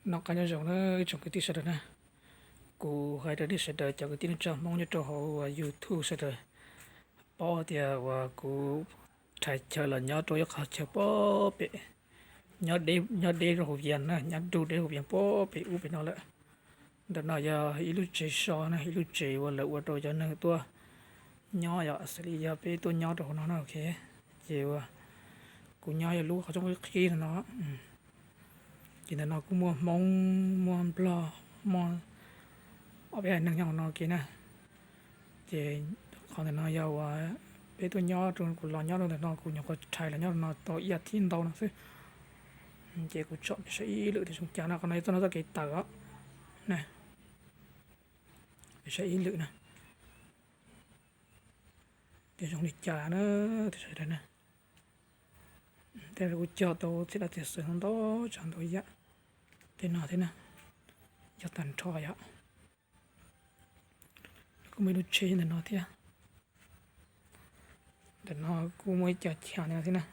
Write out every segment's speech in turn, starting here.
Noj qab nyob zoo na ib tsoom kwv tij sawv daws na. Kuv hais rau nej sawv daws cov kwv tij neej tsa Hmoob nyob rau hauv YouTube sawv daws paub tias uas kuv rhais chaw los nyob rau ib qhov chaw puag pem, nyob deb, nyob deb rau hauv Vias na, nyob deb rau hauv Vias puag pem ub pem no lawm. Ntawm no yog ib lub tsev so na, ib lub tsev uas lawv ua rau cov neeg tuaj nyob yom, xws li yog peb tuaj nyob rau hauv no na, ok. Ces uas kuv nyob yog lub qhov rooj qhib qhib no no. Ces ntawm no kuj muaj Hmoob, muaj Nplog, muaj ob peb haiv neeg nyob hauv no ke na. Ces qhov ntawm no yog uas peb tuaj nyob rau, kuv los nyob rau ntawm no kuv nyuam qhuav rhais los nyob rau no tau ib as thiv ntau no xwb. Ces kuv tsom peb saib ib lwm tias zoo cas no, qhov no yog txoj no txoj kev tawm os na. Peb saib ib lwm na, tias zoo li cas na, tias sawv daws na. Tej kuv cog tau txhia dab txhia xwm ntau tsav ntau yam. Tej no thiab na, yog tag nrho yom. Kuj muaj ib lub tsheb ntawm no thiab. Ntawm no kuj muaj ib co chav ntawm no thiab na.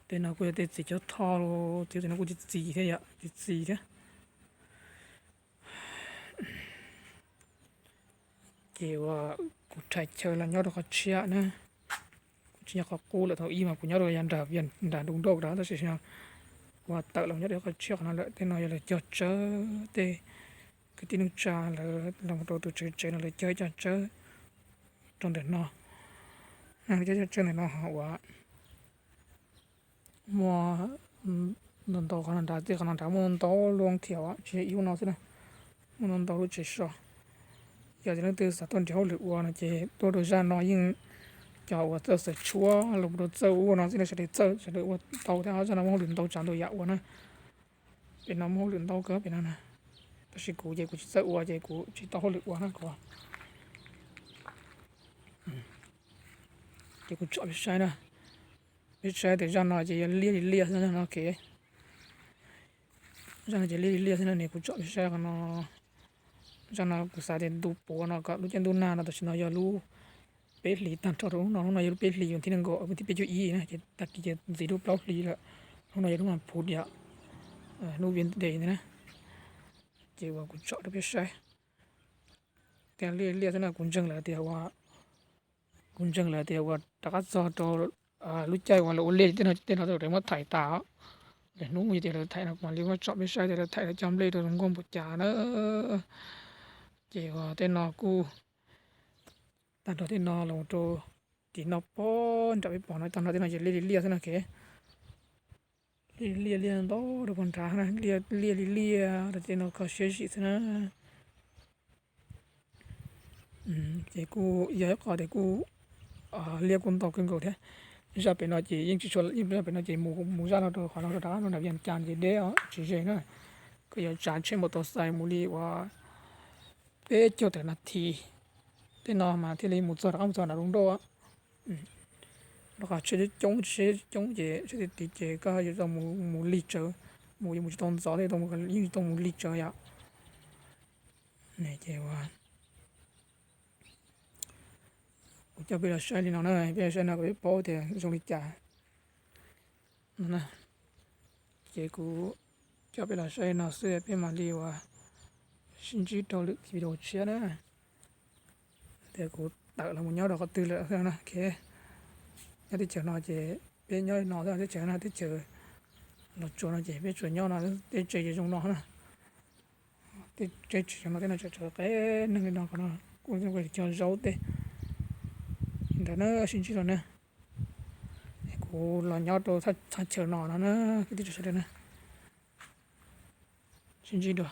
Tej no kuj yog tej txiv cov tho los, tej no kuj txiv txiv thiab yom, txiv txiv thiab. Ces uas kuv rhais chaw los nyob rau qhov tshiab na. Kuv tsis nyob qhov qub lawm, thaum ub mas kuv nyob rau yav nram, nram ntu nrauj rau, tab sis no kuv tawm los nyob rau qhov tshiab qhov no lawm. Tej no yog lawv cog tsawb, tej kwv tij neej tsa lawv los rau tus tswv tsev no lawv cog ib co tsawb rau ntawm no. Cog ib co tsawb ntawm no ho uas muaj ntau ntau qhov no nrad, tej qhov no nrad muaj ntau ntau lub thiab, tsis yog ib lub no xwb na, muaj ntau ntau lub tsev so. Yog tias leej twg xav tuaj nrhiav hauj lwm ua no ces tuaj rau zaj no yeej, cov uas txawj xaws tshuab los rau txawj ua no xwb na, sawv daws txawj, sawv daws ua tau thiab, zaj no muaj hauj lwm ntau tsav ntau yam ua na. Pem no muaj hauj lwm ntau kawg pem no na, tab sis kuv ces kuv tsis txawj ua ces kuv tsis tau hauj lwm ua na kuv. Ces kuv tsom peb saib na, peb saib tias zaj no ces yog liaj li liaj xwb no, ok. Zaj no ces liaj li liaj xwb no ne, kuv tsom peb saib qhov no. Zaj no kuv xav tias ntu puav no kom lub caij ntuj nag no, tam sim no yog lub peb hlis tag nrho rau lub no, lub no yog lub peb hlis, thib nees nkaum, thib peb caug ib na, ces tag kis ces ntxiv lub plaub hlis lawm. Lub no yog lub mas phuv yom, lub Vias Des ntawd na. Ces uas kuv tsom rau peb saib. Tias liaj liaj xwb no, kuv ntseeg lawv tias uas, kuv ntseeg lawv tias uas rov qab txog rau lub caij uas lawv ua liaj tej no, tej no lawv muab thaij tas. Lawv hnub yog tias lawv thaij no kuv mam li muab tsom peb saib tias lawv thaij lawv cog nplej rau zoo nkauj npaum cas na. Ces uas tej no kuj tag nrho, tej no los rau tim no pog nram peb pom no, tag nrho tej no ces liaj li liaj xwb no, ok. Liaj li liaj, liaj ntau rau pog nrad na, liaj li liaj rau tej no kho siab zim xwb na. Ces kuj yog ib qho tias kuj liaj kuj ntau kawg nkaus thiab. Zaj pem no ces yeej tsis tshua, zaj pem no ces mus, mus zaj no rau qhov no rau nram, rau nram Vias Cas ces deb os, tsis ze na. Koj yuav tsav tsheb maus taus xais mus li uas peb caug tawm nas this tej no mas thiaj li mus txog, rov qab mus txog nram lub nrauj. Rau qhov tsheb coob, tsheb coob ces tsheb tid tid ces koj yuav tau mus lig tsawv, mus yuav mus tsis tau ntxov thiab, yeej tau mus lig tsawv yom. Ces kuv coj peb los saib li no na, peb los saib no kom peb paub tias zoo li cas no na. Ces kuv coj peb los saib no xwb, peb mam li uas sib ntsib rau lwm video tshiab na. Tias kuv tawm los mus nyob rau qhov twg lawm no, nyob teb chaws no ces peb nyob li no, teb chaws no teb chaws Los Tsuas no ces peb tsuas nyob no, tej tsev zoo no na. Tej tsev zoo no tej no tseem tshuav qee neeg li no, qhov no kuj cog zaub tej. Ntawd na, sib ntsib dua na. Kuv los nyob rau thaj chaw no no na, kwv tij sawv daws na. Sib ntsib dua.